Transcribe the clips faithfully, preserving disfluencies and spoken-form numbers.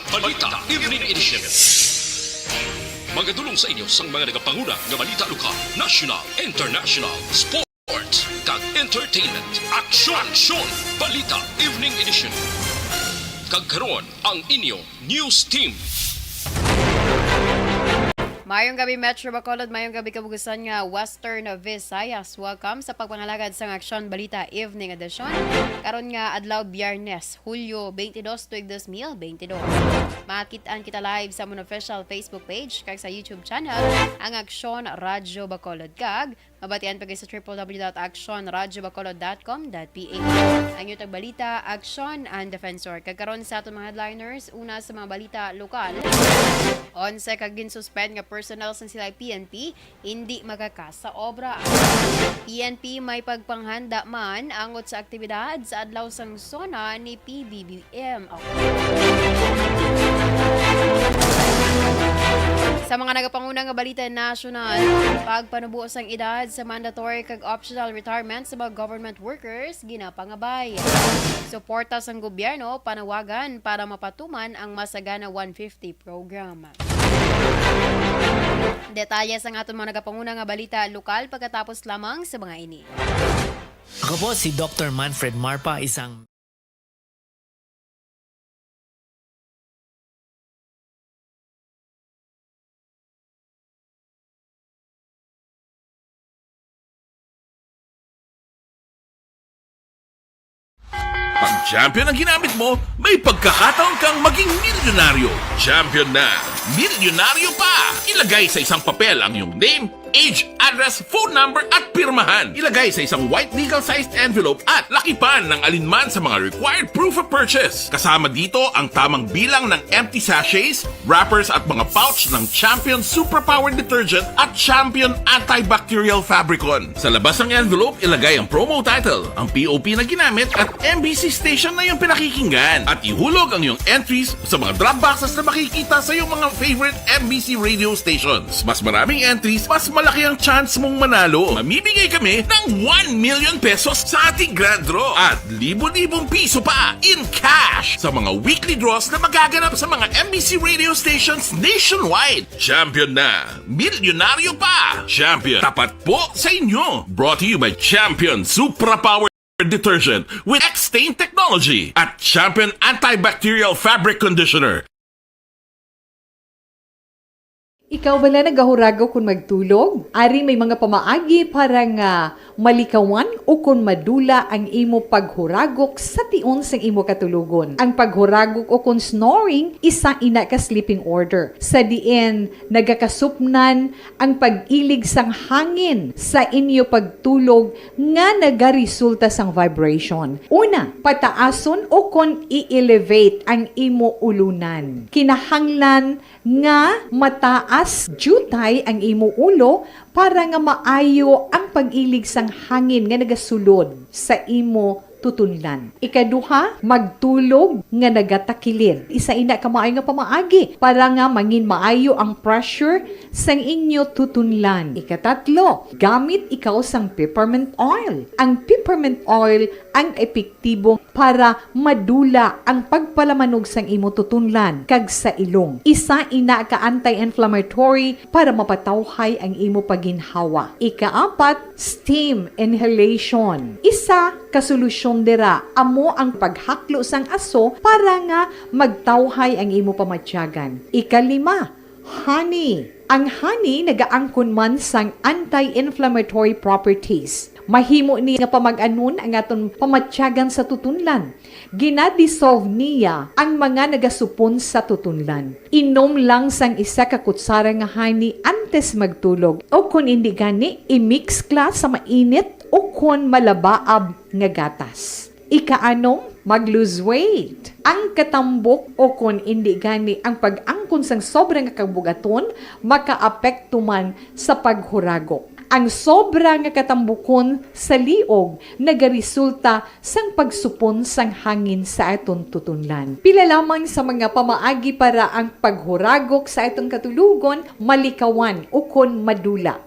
Balita Evening Edition. Magadulong sa inyo sang mga nagapanguna nga balita lokal, national, international, sports, kag entertainment. Aksyon! Aksyon! Balita Evening Edition. Kag karon, ang inyo news team. Mayong gabi, Metro Bacolod. Mayong gabi, kabugusan nga Western Visayas. Welcome sa pagpangalagad sang Aksyon Balita Evening Edition. Karon nga adlaw, Biyernes, Hulyo twenty-two, tuig dos mil twenty-two. Makit-an kita live sa amon official Facebook page kag sa YouTube channel, ang Aksyon Radyo Bacolod. Kag mabatian pa gid sa triple W dot action radyo bacolod dot com dot P H. Ang inyong tagbalita, Aksyon and Defensor. Kag karon sa aton mga headliners, una sa mga balita lokal. Onse ka ginsuspend nga personnel sang C I P N P, indi makakas sa obra. P N P may pagpanghanda man angot sa aktibidad sa adlaw sang SONA ni P B B M. Sa mga nagapanguna nga balita nasyonal, pagpanubo sang edad sa mandatory kag optional retirement sa mga government workers ginapangabay. Suporta sang gobyerno panawagan para mapatuman ang Masagana one fifty program. Detalye sang aton mga nagapanguna nga balita lokal pagkatapos lamang sa mga ini. Ako po si Doktor Manfred Marpa, isang Pag champion ang ginamit mo, may pagkakataon kang maging milyonaryo. Champion na, milyonaryo pa! Ilagay sa isang papel ang iyong name, age, address, phone number, at pirmahan. Ilagay sa isang white legal-sized envelope at lakipan ng alinman sa mga required proof of purchase. Kasama dito ang tamang bilang ng empty sachets, wrappers, at mga pouch ng Champion Superpower Detergent at Champion Antibacterial Fabricon. Sa labas ng envelope, ilagay ang promo title, ang P O P na ginamit, at M B C station na iyong pinakikinggan. At ihulog ang iyong entries sa mga drop boxes na makikita sa iyong mga favorite M B C radio stations. Mas maraming entries, mas malaki ang chance mong manalo. Mamimigay kami ng one million pesos sa ating grand draw at libo-libong piso pa in cash sa mga weekly draws na magaganap sa mga M B C radio stations nationwide. Champion na! Milyonaryo pa! Champion, tapat po sa inyo! Brought to you by Champion Supra Power Detergent with X-Stain Technology at Champion Antibacterial Fabric Conditioner. Ikaw bala nagahuragok kon magtulog? Ari may mga pamaagi para nga malikawan ukon madula ang imo paghuragok sa tion sang imo katulogon. Ang paghuragok ukon snoring, isa ina ka sleeping order, sa diin nagakasupnan ang pag-ilig sang hangin sa inyo pagtulog nga nagaresulta sang vibration. Una, pataason ukon i-elevate ang imo ulunan. Kinahanglan nga mataas diutay ang imo ulo para nga maayo ang pag-ilig sang hangin nga nagasulod sa imo tutunlan. Ikaduha, magtulog nga nagatakilid. Isa ina ka maayo nga pamaagi para nga mangin maayo ang pressure sang inyo tutunlan. Ikatatlo, gamit ikaw sang peppermint oil. Ang peppermint oil ang epektibo para madula ang pagpalamanog sang imo tutunlan kag sa ilong. Isa ina ka anti-inflammatory para mapatawhay ang imo paginhawa. Ikaapat, steam inhalation. Isa ka solusyon dira amo ang paghaklo sang aso para nga magtawhay ang imo pamatyagan. Ikalima, honey. Ang honey nagaangkon man sang anti-inflammatory properties. Mahimo ni nga pamag-anon ang aton pamatyagan sa tutunlan. Gina-dissolve niya ang mga nagasupon sa tutunlan. Inom lang sang isa ka kutsara nga honey antes magtulog, o kon indi gani, i-mix kla sa mainit o kon malabaab nga gatas. Ikaanom, mag-lose weight. Ang katambok o kon indi gani ang pag-angkon sang sobra nga kabugaton makaapekto man sa paghuragok. Ang sobra nga katambukon sa liog nagaresulta sang pagsupon sang hangin sa aton tutunlan. Pila lamang sa mga pamaagi para ang paghuragok sa aton katulogon malikawan ukon madula.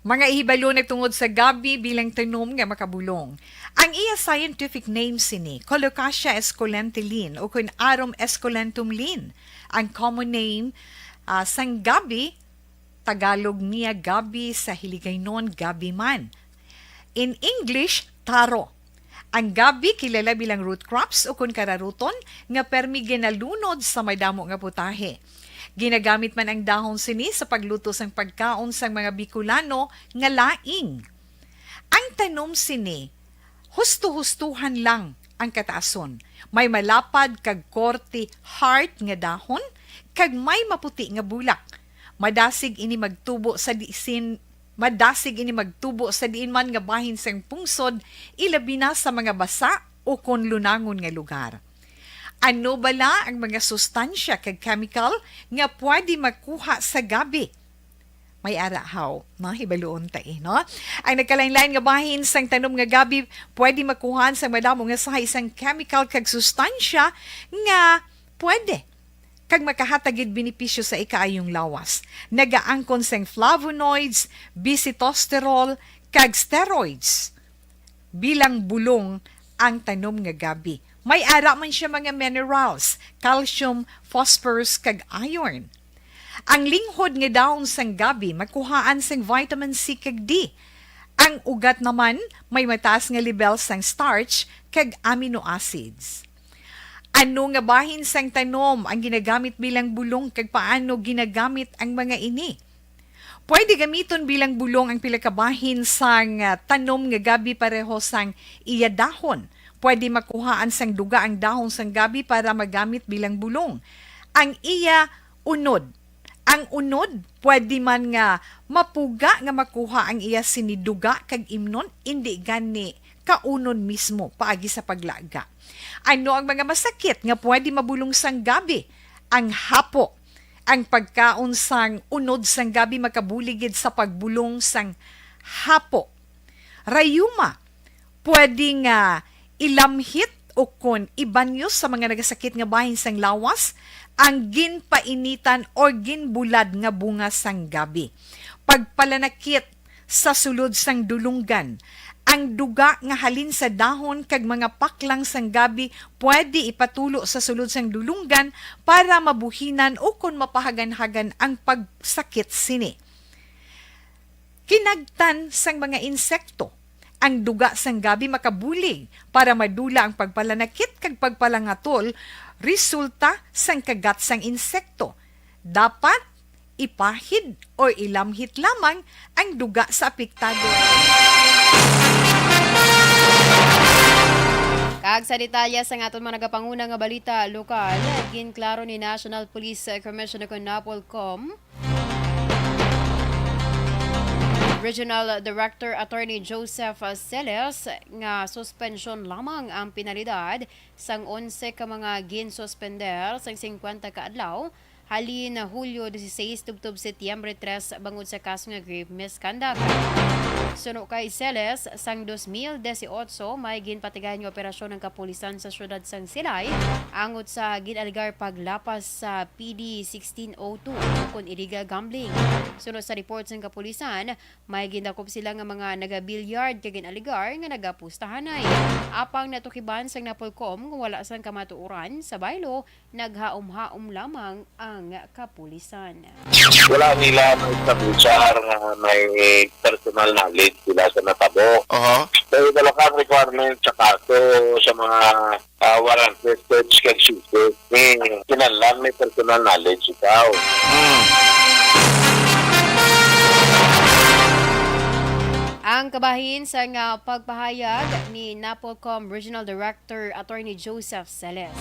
Mga ihibalo nagtungod sa gabi bilang tanom nga makabulong. Ang iya scientific name sini, Colocasia esculenta Lin, o kun Arum esculentum Lin. Ang common name, ah, sang gabi, Tagalog niya gabi, sa Hiligaynon gabi man. In English, taro. Ang gabi kilala bilang root crops o kun kararuton nga permi ginalunod sa madamo nga putahe. Ginagamit man ang dahon sini sa pagluto sang pagkaon sang mga Bicolano nga laing. Ang tanom sini, husto-hustuhan lang ang kataason. May malapad kag korte heart nga dahon kag may maputi nga bulak. Madasig ini magtubo sa disin, madasig ini magtubo sa diin man nga bahin sang pungsod, ilabi na sa mga basa o kon lunangon nga lugar. Ano bala ang mga sustansya kag chemical nga pwede makuha sa gabi? May ara haw, no? Hibaluon ta, eh, no? Ang nagkalain-lain nga bahin sang tanom nga gabi pwede makuhaan sang madamo nga sahi sang chemical kag sustansya nga pwede kag makahatag gid benepisyo sa ikaayong lawas. Nagaangkon sang flavonoids, bisitosterol, kag steroids bilang bulong ang tanom nga gabi. May ara man siya mga minerals, calcium, phosphorus, kag iron. Ang linghod nga dahon sang gabi makuhaan sang vitamin C kag D. Ang ugat naman may mataas nga lebel sang starch kag amino acids. Ano nga bahin sang tanom ang ginagamit bilang bulong kag paano ginagamit ang mga ini? Pwede gamiton bilang bulong ang pila ka bahin sang, ah, tanom nga gabi pareho sang iya dahon. Pwede makuhaan sang duga ang dahon sang gabi para magamit bilang bulong. Ang iya unod. Ang unod, pwede man nga mapuga nga makuha ang iya sini duga kag imnon, indi gani kaunon mismo paagi sa paglaga. Ano ang mga masakit nga pwede mabulong sang gabi? Ang hapo. Ang pagkaon sang unod sang gabi makabulig gid sa pagbulong sang hapo. Rayuma, pwede nga ilamhit o kon ibanyos sa mga nagasakit nga bahin sang lawas ang ginpainitan o ginbulad nga bunga sang gabi. Pagpalanakit sa sulod sang dulunggan. Ang duga nga halin sa dahon kag mga paklang sang gabi pwede ipatulo sa sulod sang dulunggan para mabuhinan o kon mapahaganhagan ang pagsakit sini. Kinagtan sang mga insekto. Ang duga sang gabi makabulig para madula ang pagpalanakit kag pagpalangatol resulta sang kagat sang insekto. Dapat ipahid o ilamhit lamang ang duga sa apektado. Kag sa detalye sang aton mga nagapanguna nga balita lokal, ginklaro ni National Police Commissioner kon NAPOLCOM Regional Director Attorney Joseph Celes nga suspensyon lamang ang penalidad sang onse ka mga ginsuspender sang singkwenta ka adlaw halin Hulyo dieciséis tubtob Setyembre tres bangod sa kaso nga grave misconduct. Suno kay Celes, sang dos mil dieciocho may ginpatigayon nga operasyon ang kapulisan sa siyudad sang Silay angot sa gin-alegar paglapas sa P D sixteen oh two o kon illegal gambling. Suno sa report sang kapulisan, may gindakop sila nga mga nagabilyard kag gin-alegar nga nagapustahanay. Apang natukiban sang NAPOLCOM nga wala sang kamatuoran sa baylo, naghaom-haom lamang ang kapulisan. Wala nila maestablisar nga may personal knowledge sila sa natabo. Aha. Kay wala kang requirement sa kaso sa mga, ah, warrantless search kag seizure. May kinahanglan may personal knowledge ikaw. Hmm. Ang kabahin sang, ah, pagpahayag ni NAPOLCOM Regional Director Attorney Joseph Celes.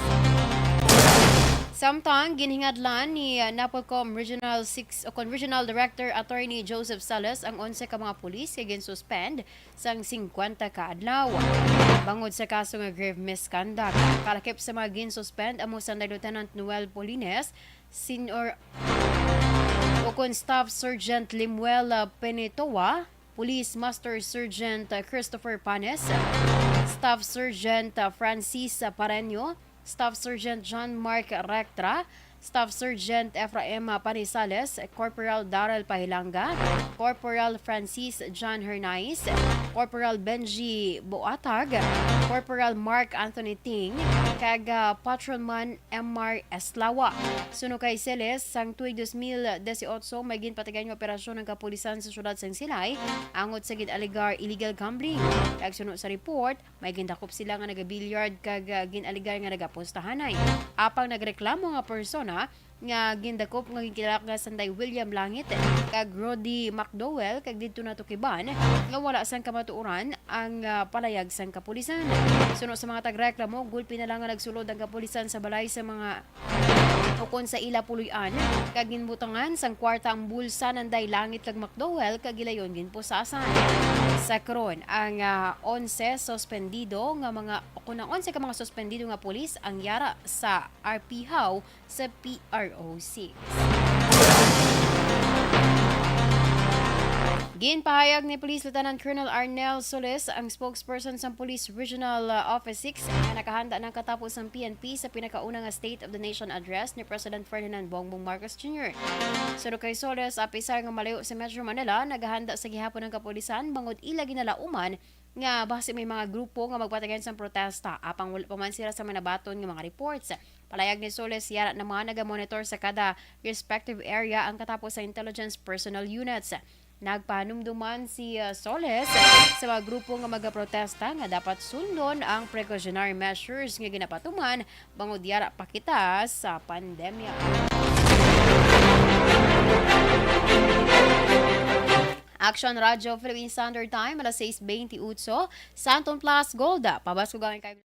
Samtang ginhingadlan ni, ah, NAPOLCOM Regional six o kon Regional Director Attorney Joseph Celes ang onse ka mga pulis nga ginsuspend sang singkwenta ka adlaw bangod sa kaso nga grave misconduct. Kalakip sa mga ginsuspend amo sanday Lieutenant Noel Polines, Senior o kon Staff Sergeant Limuel, ah, Penitoa, Police Master Sergeant, ah, Christopher Panes, Staff Sergeant, ah, Francis, ah, Pareño, Staff Sergeant John Mark Rectra, Staff Sergeant Ephraim Panisales, Corporal Daryl Pahilanga, Corporal Francis John Hernais, Corporal Benji Boatag, Corporal Mark Anthony Ting, kag, ah, Patrolman M R Eslawa. Suno kay Celes, sang tuig dos mil disiotso, may ginpatigayon nga operasyon ng kapulisan sa siyudad sang Silay angot sa gin-alegar illegal gambling. Kag suno sa report, may gindakop sila nga nagabilyard kag, ah, gin-alegar nga nagapustahanay. Apang nagreklamo nga persona nga gindakop nga ginkilala nga sanday William Langit kag Rody McDowell kag didto natukiban nga wala sang kamatuoran ang, ah, palayag sang kapulisan. Suno sa mga tagreklamo, gulpi na lang nga nagsulod ang kapulisan sa balay sa mga ukon sa ila puloy-an, kag ginbutangan sang kwarta ang bulsa nanday Langit kag McDowell kag gilayon ginpusasan. Sa karon, ang, ah, onse suspendido nga mga, ukon ang onse ka mga suspendido nga pulis ang yara sa R P haw sa P R O six. Ginpahayag ni Police Lieutenant Colonel Arnel Solis, ang spokesperson sa Police Regional, uh, Office six, nga nakahanda na ang katapos sang P N P sa pinakauna nga State of the Nation Address ni President Ferdinand Bongbong Marcos Junior. Suno kay Solis, apisar nga malayo sa Metro Manila, nagahanda sa gihapon ang kapulisan bangod ila ginalauman nga basi may mga grupo nga magpatigayon sang protesta, apang wala pa man sila sa may nabaton nga mga reports. Palayag ni Solis, yara na mga nagamonitor sa kada respective area ang katapos sa intelligence personnel units. Nagpahanumdom man si, uh, Solis sa mga grupo nga magaprotesta nga dapat sundon ang precautionary measures nga ginapatuman bangod yara pa kita sa pandemya. Action Radio Philippine Standard Time, alas sais bentiocho, Santon Plus Gold. Pabaskog ang kay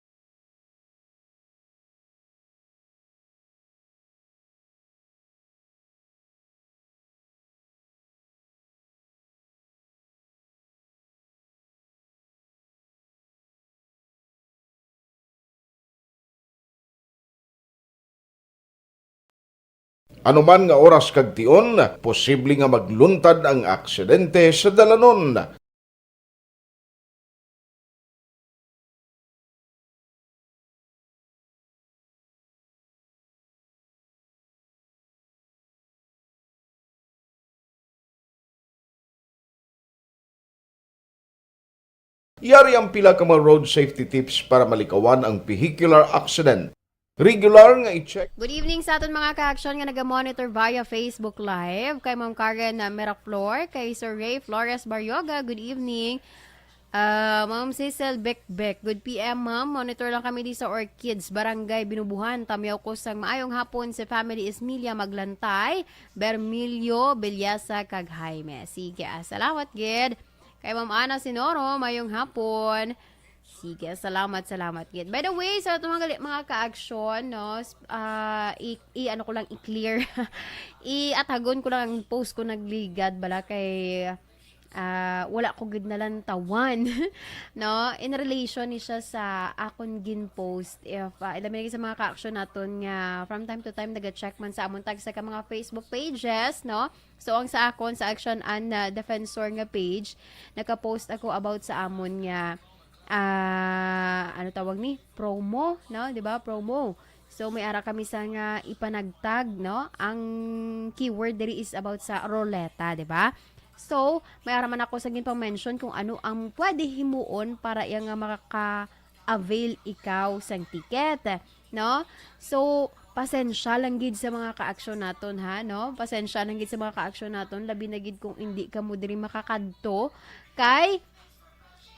Anuman nga oras kag tion, posible nga magluntad ang aksidente sa dalanon. Yari ang pila ka mga road safety tips para malikawan ang vehicular accident. Regular nga i-check. Good evening sa aton mga ka-action nga naga-monitor via Facebook Live. Kay Ma'am Karen, uh, Miraflor, kay Sir Ray Flores Barrioga, good evening. Ah, Ma'am Cecil Bekbek, good P M, ma'am. Monitor lang kami di sa Orchids, Barangay Binubuhan. Tamyaw ko sang maayong hapon sa family Ismilia Maglantay, Bermilio, Belyasa, kag Jaime. Sige, ah, salamat gid. Kay Ma'am Ana Sinoro, mayong hapon. Sige, salamat, salamat gid. By the way, sa ato mga gali-, mga ka-action, no, s-, ah, i, i, ano ko lang, i-clear. I-atagon ko lang ang post ko nagligad, bala kay, ah, wala ko gid nalantawan, no? In relation ni siya sa akon gin-post. If, ah, ilabi na gid sa mga ka-action naton nga from time to time naga-check man sa amon tagsa ka mga Facebook pages, no? So, ang sa akon, sa Action and, ah, Defensor nga page, naka-post ako about sa amon nga, ah, ano tawag ni? Promo, no? Di ba? Promo. So, may ara kami sa nga ipanagtag, no? Ang keyword diri is about sa ruleta, di ba? So, may ara man ako sa ginpang-mention kung ano ang pwede himuon para iya nga makaka-avail ikaw sang ticket, no? So, pasensya lang gid sa mga ka-action naton, ha, no? Pasensya lang gid sa mga ka-action naton, labi na gid kung indi kamo diri makakadto kay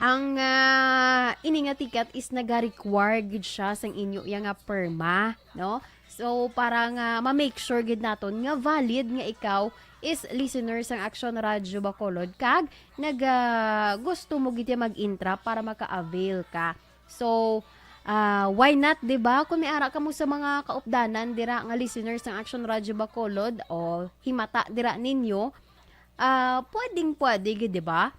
ang, ah, ini nga ticket is naga-require gid siya sang inyo iya nga perma, no? So, para nga ma-make sure gid naton nga valid nga ikaw is listener sang Action Radio Bacolod kag nag, ah, gusto mo gid mag-intra para maka-avail ka. So, ah, why not, di ba? Kung may ara kamo sa mga kaupdanan dira nga listeners sang Action Radio Bacolod o himata dira ninyo, ah, pwedeng-pwede gid, di ba?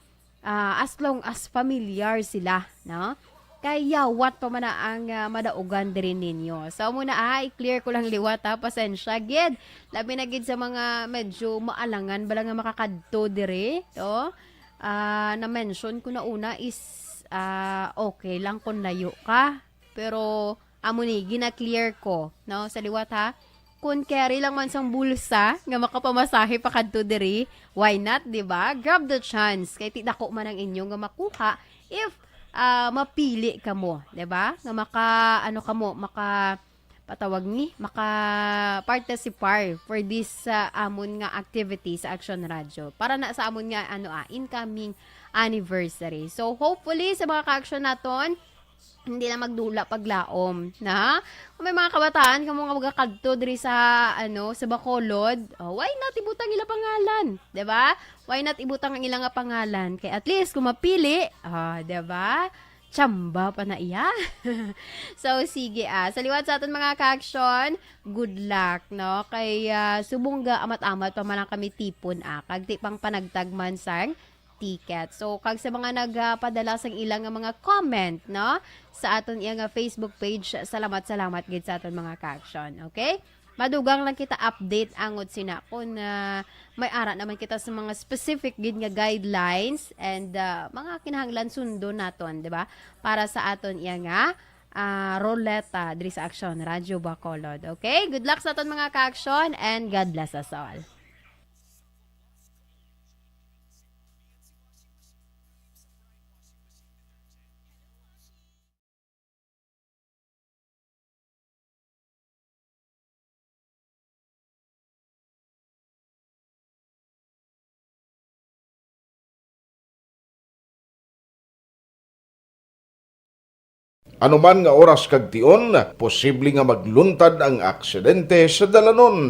Ah, as long as familiar sila, no? Kay yawat pa man na ang, ah, madaugan diri ninyo. So, amo na, ah, i-clear ko lang liwat, ha, pasensya gid. Labi na gid sa mga medyo maalangan bala nga makakadto diri, no? Ah, na-mention ko na una is, ah, okay lang kung layo ka. Pero, amo ni, gina-clear ko, no? Sa liwat, ha? Kung carry lang man sang bulsa nga makapamasahe pa kadto diri, why not, di ba? Grab the chance. Kay ti dako man ang inyo nga makuha if, ah, mapili kamo, di ba? Nga maka, ano kamo, maka, patawag ni, maka-participar for this, ah, amon nga activity sa Action Radio. Para na sa amon nga, ano, ah, incoming anniversary. So, hopefully, sa mga ka-action naton, hindi lang magdula paglaom, na? Kung may mga kabataan kamo nga magakadto diri sa, ano, sa Bacolod, oh, why not ibutang ila pangalan, di ba? Why not ibutang ang ila nga pangalan? Kay at least kung mapili, ah, di ba? Chamba pa na iya. So, sige, ah. Sa liwat sa aton mga ka-action, good luck, no? Kay, ah, subong ga amat-amat pa man lang kami tipon, ah. Kag ti pang panagtag man sang ticket. So, kag sa mga nagpadala sang ilang nga mga comment, no, sa aton iya nga Facebook page, salamat, salamat gid sa aton mga ka-action, okay? Madugang lang kita update angot sina kung, ah, may ara naman kita sa mga specific gid nga guidelines and, ah, mga kinahanglan sundon naton, di ba? Para sa aton iya nga, ah, roleta diri sa Action Radio Bacolod. Okay? Good luck sa aton mga ka-action and God bless us all. Ano man nga oras kag tion, posible nga magluntad ang aksidente sa dalanon.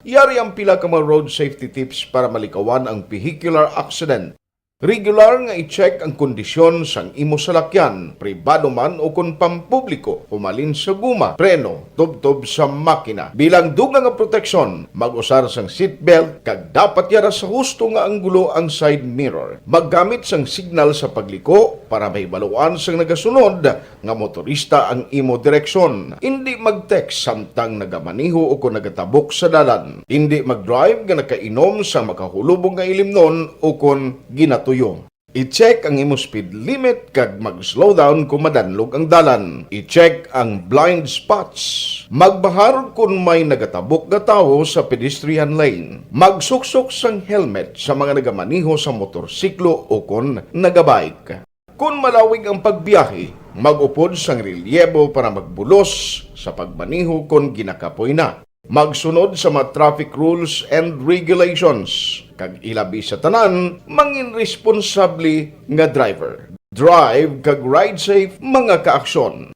Yari ang pila ka mga road safety tips para malikawan ang vehicular accident. Regular nga i-check ang kondisyon sang imo salakyan, pribado man o kon pampubliko, humalin sa guma, preno, tubtob sa makina. Bilang dugang nga proteksyon, mag-usar sang seatbelt kag dapat yara sa husto nga anggulo ang side mirror. Maggamit sang signal sa pagliko para mahibaluan sang nagasunod nga motorista ang imo direksyon. Indi mag-text samtang nagamaneho o kon nagatabok sa dalan. Indi mag-drive nga nakainom sang makahulubong nga ilimnon o kon ginatuyo. I-check ang imo speed limit kag mag-slow down kon madanlog ang dalan. I-check ang blind spots. Magbahar kon may nagatabok nga tawo sa pedestrian lane. Magsuksok sang helmet sa mga nagamaneho sa motorsiklo o kon nagabike. Kon malawig ang pagbiyahe, mag-upod sang relyebo para magbulos sa pagmaneho kon ginakapoy na. Magsunod sa mga traffic rules and regulations, kag ilabi sa tanan, mangin responsable nga driver. Drive kag ride safe, mga kaaksyon.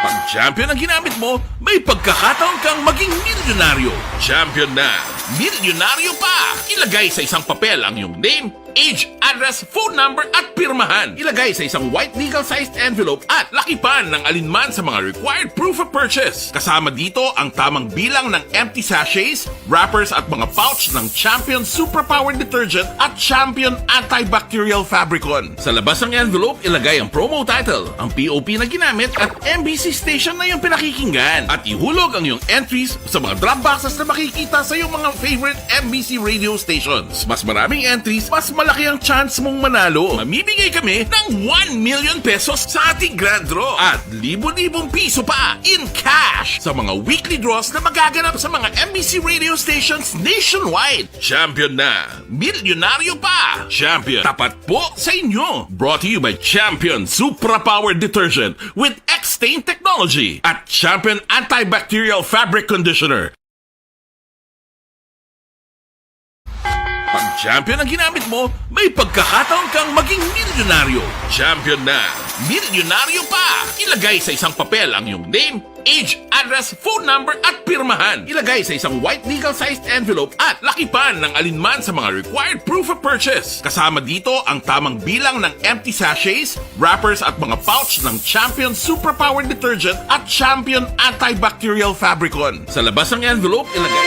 Pag Champion ang ginamit mo, may pagkakataon kang maging milyonaryo. Champion na, milyonaryo pa! Ilagay sa isang papel ang iyong name, age, address, phone number, at pirmahan. Ilagay sa isang white legal-sized envelope at lakipan ng alinman sa mga required proof of purchase. Kasama dito ang tamang bilang ng empty sachets, wrappers at mga pouch ng Champion Superpower Detergent at Champion Antibacterial Fabricon. Sa labas ng envelope, ilagay ang promo title, ang P O P na ginamit at M B C station na iyong pinakikinggan. At ihulog ang iyong entries sa mga drop boxes na makikita sa iyong mga favorite M B C radio stations. Mas maraming entries, mas malaki ang chance mong manalo. Mamimigay kami ng one million pesos sa ating grand draw at libo-libong piso pa in cash sa mga weekly draws na magaganap sa mga M B C radio stations nationwide. Champion na! Milyonaryo pa! Champion, tapat po sa inyo! Brought to you by Champion Supra Power Detergent with X-Stain Technology at Champion Antibacterial Fabric Conditioner. Pag Champion ang ginamit mo, may pagkakataon kang maging milyonaryo. Champion na! Milyonaryo pa! Ilagay sa isang papel ang iyong name, age, address, phone number, at pirmahan. Ilagay sa isang white legal-sized envelope at lakipan ng alinman sa mga required proof of purchase. Kasama dito ang tamang bilang ng empty sachets, wrappers at mga pouch ng Champion Superpower Detergent at Champion Antibacterial Fabricon. Sa labas ng envelope, ilagay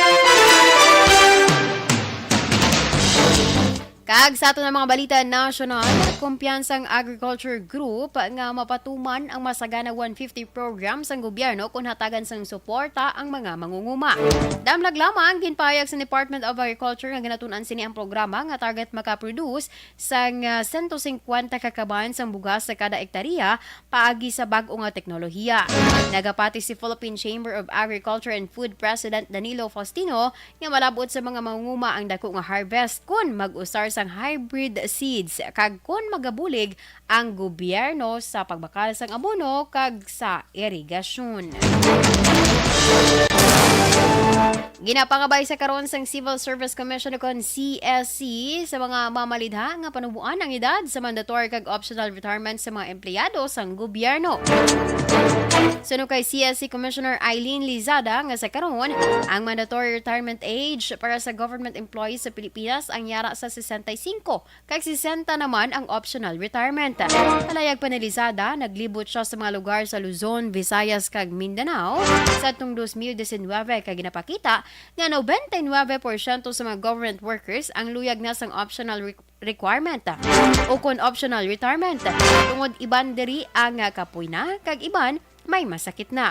Kag sa aton nga mga balita nasyonal, kumpiyansa ang Agriculture Group nga mapatuman ang Masagana one fifty program sang gobyerno kon hatagan sang suporta ang mga mangunguma. Damlag lamang, ginpahayag sa Department of Agriculture nga ginatun-an sini ang programa nga target makaproduce sang, ah, sento singkwenta ka kaban sang bugas sa kada ektarya paagi sa bag-o nga teknolohiya. Nagapati si Philippine Chamber of Agriculture and Food President Danilo Faustino nga malab-ot sa mga mangunguma ang dako nga harvest kon mag-usar sang hybrid seeds kag kon magabulig ang gobyerno sa pagbakal sang abono kag sa irigasyon. Ginapangabay sa karon sang Civil Service Commission o kon C S C sa mga mamalidha nga panuboan ang edad sa mandatory kag optional retirement sa mga empleyado sang gobyerno. Suno kay C S C Commissioner Eileen Lizada nga sa karon, ang mandatory retirement age para sa government employees sa Pilipinas ang yara sa sesenta y cinco, kag sesenta naman ang optional retirement. Palayag pa ni Lizada, naglibot siya sa mga lugar sa Luzon, Visayas, kag Mindanao sa atong dos mil diecinuebe, kag ginapakita nga noventa y nuebe porsyento sa mga government workers ang luyag na sang optional re-, requirement o kon optional retirement, tungod iban diri ang, ah, kapoy na, kag iban may masakit na.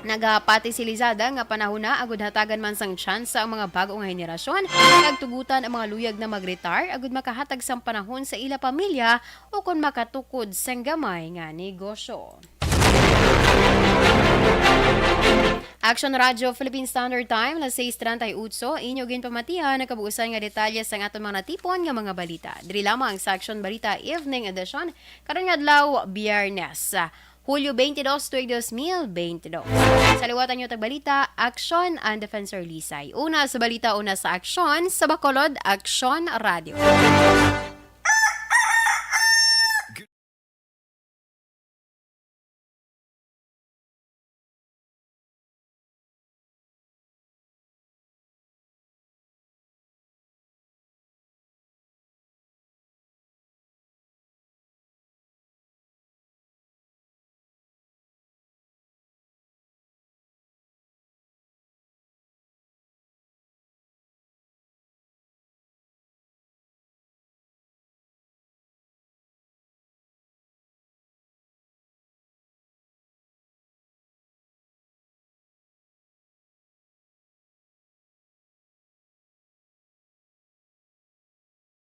Nagapati si Lizada nga panahon na agud hatagan man sang tsansa ang mga bag-o nga henerasyon kag tugutan ang mga luyag na mag-retire agud makahatag sang panahon sa ila pamilya o kon makatukod sang gamay nga negosyo. Action Radio Philippine Standard Time, alas sais treinta y ocho, inyo ginpamatihan ang kabuusan nga detalye sang aton mga natipon nga mga balita. Diri lamang sa Action Balita Evening Edition, karon nga adlaw, Biyernes, Hulyo twenty-dos, tuig dos mil twenty-dos. Sa liwat ang inyong tagbalita, Action and Defensor Lisay. Una sa balita, una sa aksyon, sa Bacolod, Action Radio.